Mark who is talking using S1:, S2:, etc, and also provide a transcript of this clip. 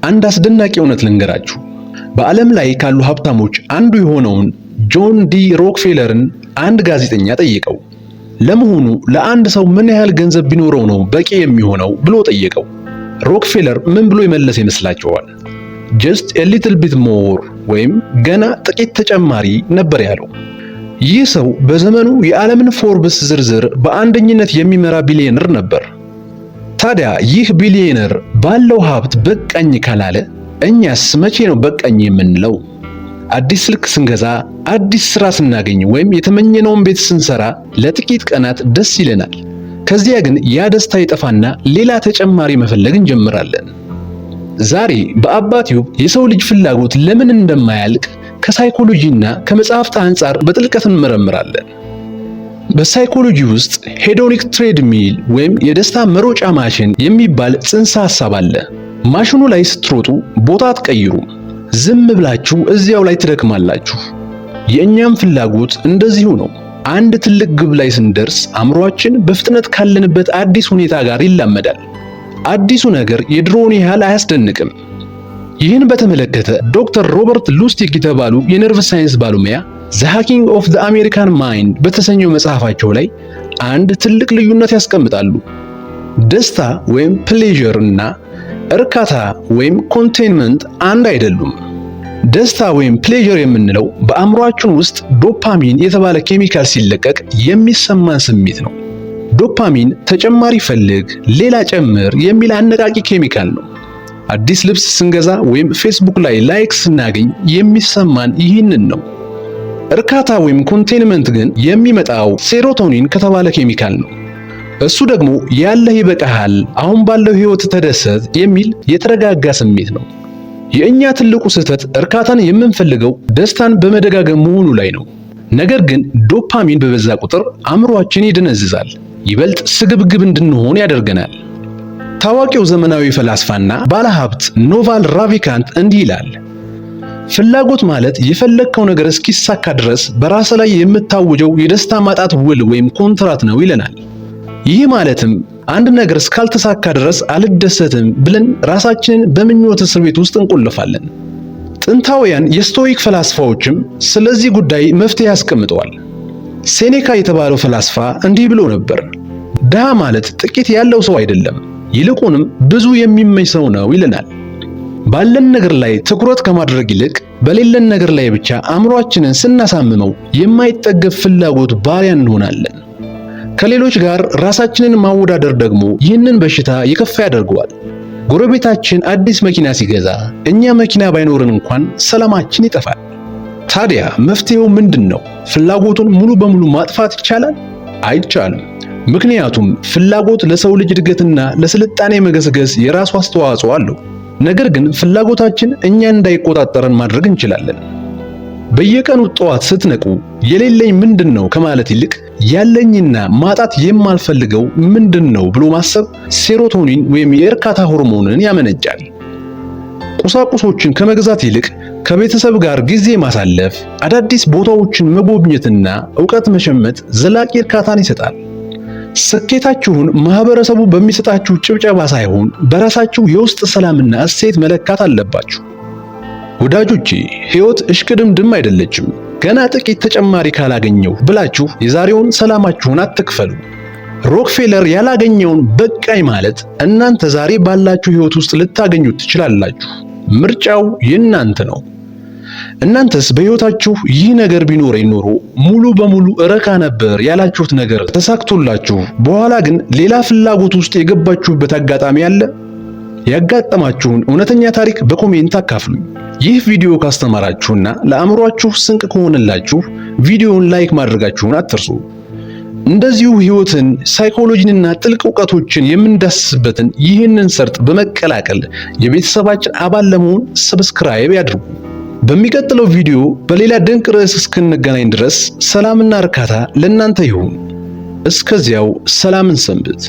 S1: አንድ አስደናቂ እውነት ልንገራችሁ። በዓለም ላይ ካሉ ሀብታሞች አንዱ የሆነውን ጆን ዲ ሮክፌለርን አንድ ጋዜጠኛ ጠየቀው። ለመሆኑ ለአንድ ሰው ምን ያህል ገንዘብ ቢኖረው ነው በቂ የሚሆነው ብሎ ጠየቀው። ሮክፌለር ምን ብሎ የመለሰ ይመስላችኋል? "Just a little bit more" ወይም ገና ጥቂት ተጨማሪ ነበር ያለው። ይህ ሰው በዘመኑ የዓለምን ፎርብስ ዝርዝር በአንደኝነት የሚመራ ቢሊዮነር ነበር። ታዲያ ይህ ቢሊዮነር ባለው ሀብት በቃኝ ካላለ እኛስ መቼ ነው በቃኝ የምንለው? አዲስ ስልክ ስንገዛ፣ አዲስ ስራ ስናገኝ ወይም የተመኘነውን ቤት ስንሰራ ለጥቂት ቀናት ደስ ይለናል። ከዚያ ግን ያ ደስታ ይጠፋና ሌላ ተጨማሪ መፈለግ እንጀምራለን። ዛሬ በአባ ቲዩብ የሰው ልጅ ፍላጎት ለምን እንደማያልቅ ከሳይኮሎጂና ከመጽሐፍት አንጻር በጥልቀት እንመረምራለን። በሳይኮሎጂ ውስጥ hedonic treadmill ወይም የደስታ መሮጫ ማሽን የሚባል ጽንሰ ሐሳብ አለ። ማሽኑ ላይ ስትሮጡ ቦታ አትቀይሩም። ዝም ብላችሁ እዚያው ላይ ትደክማላችሁ። የእኛም ፍላጎት እንደዚሁ ነው። አንድ ትልቅ ግብ ላይ ስንደርስ አእምሯችን በፍጥነት ካለንበት አዲስ ሁኔታ ጋር ይላመዳል። አዲሱ ነገር የድሮውን ያህል አያስደንቅም። ይህን በተመለከተ ዶክተር ሮበርት ሉስቲግ የተባሉ የነርቭ ሳይንስ ባለሙያ The Hacking of the American Mind በተሰኘው መጽሐፋቸው ላይ አንድ ትልቅ ልዩነት ያስቀምጣሉ። ደስታ ወይም pleasure እና እርካታ ወይም contentment አንድ አይደሉም። ደስታ ወይም pleasure የምንለው በአእምሯችን ውስጥ ዶፓሚን የተባለ ኬሚካል ሲለቀቅ የሚሰማን ስሜት ነው። ዶፓሚን ተጨማሪ ፈልግ፣ ሌላ ጨምር የሚል አነቃቂ ኬሚካል ነው። አዲስ ልብስ ስንገዛ ወይም ፌስቡክ ላይ like ስናገኝ የሚሰማን ይህንን ነው። እርካታ ወይም contentment ግን የሚመጣው serotonin ከተባለ ኬሚካል ነው። እሱ ደግሞ ያለህ ይበቃሃል፣ አሁን ባለው ህይወት ተደሰት የሚል የተረጋጋ ስሜት ነው። የእኛ ትልቁ ስህተት እርካታን የምንፈልገው ደስታን በመደጋገም መሆኑ ላይ ነው። ነገር ግን ዶፓሚን በበዛ ቁጥር አእምሯችን ይደነዝዛል፣ ይበልጥ ስግብግብ እንድንሆን ያደርገናል። ታዋቂው ዘመናዊ ፈላስፋና ባለሀብት ኖቫል ራቪካንት እንዲህ ይላል፣ "ፍላጎት ማለት የፈለግከው ነገር እስኪሳካ ድረስ በራስህ ላይ የምታውጀው የደስታ ማጣት ውል ወይም ኮንትራት ነው" ይለናል። ይህ ማለትም አንድ ነገር እስካልተሳካ ድረስ አልደሰትም ብለን ራሳችንን በምኞት እስር ቤት ውስጥ እንቆልፋለን። ጥንታውያን የስቶይክ ፈላስፋዎችም ስለዚህ ጉዳይ መፍትሄ አስቀምጠዋል። ሴኔካ የተባለው ፈላስፋ እንዲህ ብሎ ነበር፣ "ድሃ ማለት ጥቂት ያለው ሰው አይደለም፣ ይልቁንም ብዙ የሚመኝ ሰው ነው" ይለናል። ባለን ነገር ላይ ትኩረት ከማድረግ ይልቅ በሌለን ነገር ላይ ብቻ አእምሯችንን ስናሳምመው የማይጠገብ ፍላጎት ባሪያ እንሆናለን። ከሌሎች ጋር ራሳችንን ማወዳደር ደግሞ ይህንን በሽታ የከፋ ያደርገዋል። ጎረቤታችን አዲስ መኪና ሲገዛ እኛ መኪና ባይኖረን እንኳን ሰላማችን ይጠፋል። ታዲያ መፍትሄው ምንድን ነው? ፍላጎቱን ሙሉ በሙሉ ማጥፋት ይቻላል? አይቻልም። ምክንያቱም ፍላጎት ለሰው ልጅ እድገትና ለስልጣኔ መገስገስ የራሱ አስተዋጽኦ አለው። ነገር ግን ፍላጎታችን እኛን እንዳይቆጣጠረን ማድረግ እንችላለን። በየቀኑ ጠዋት ስትነቁ የሌለኝ ምንድን ነው ከማለት ይልቅ ያለኝና ማጣት የማልፈልገው ምንድን ነው ብሎ ማሰብ serotonin ወይም የእርካታ ሆርሞንን ያመነጫል። ቁሳቁሶችን ከመግዛት ይልቅ ከቤተሰብ ጋር ጊዜ ማሳለፍ፣ አዳዲስ ቦታዎችን መጎብኘትና ዕውቀት መሸመት ዘላቂ እርካታን ይሰጣል። ስኬታችሁን ማህበረሰቡ በሚሰጣችሁ ጭብጨባ ሳይሆን በራሳችሁ የውስጥ ሰላምና እሴት መለካት አለባችሁ። ወዳጆቼ፣ ሕይወት እሽቅድምድም አይደለችም። ገና ጥቂት ተጨማሪ ካላገኘሁ ብላችሁ የዛሬውን ሰላማችሁን አትክፈሉ። ሮክፌለር ያላገኘውን በቃኝ ማለት እናንተ ዛሬ ባላችሁ ሕይወት ውስጥ ልታገኙት ትችላላችሁ። ምርጫው የእናንተ ነው። እናንተስ በሕይወታችሁ ይህ ነገር ቢኖረኝ ኖሮ ሙሉ በሙሉ እረካ ነበር ያላችሁት ነገር ተሳክቶላችሁ በኋላ ግን ሌላ ፍላጎት ውስጥ የገባችሁበት አጋጣሚ አለ? ያጋጠማችሁን እውነተኛ ታሪክ በ comment አካፍሉኝ። ይህ ቪዲዮ ካስተማራችሁና ለአእምሯችሁ ስንቅ ከሆነላችሁ ቪዲዮውን like ማድረጋችሁን አትርሱ። እንደዚሁ ሕይወትን፣ ሳይኮሎጂንና ጥልቅ እውቀቶችን የምንዳስስበትን ይህንን ሰርጥ በመቀላቀል የቤተሰባችን አባል ለመሆን subscribe ያድርጉ። በሚቀጥለው ቪዲዮ በሌላ ድንቅ ርዕስ እስክንገናኝ ድረስ ሰላምና እርካታ ለእናንተ ይሁን። እስከዚያው ሰላም እንሰንብት።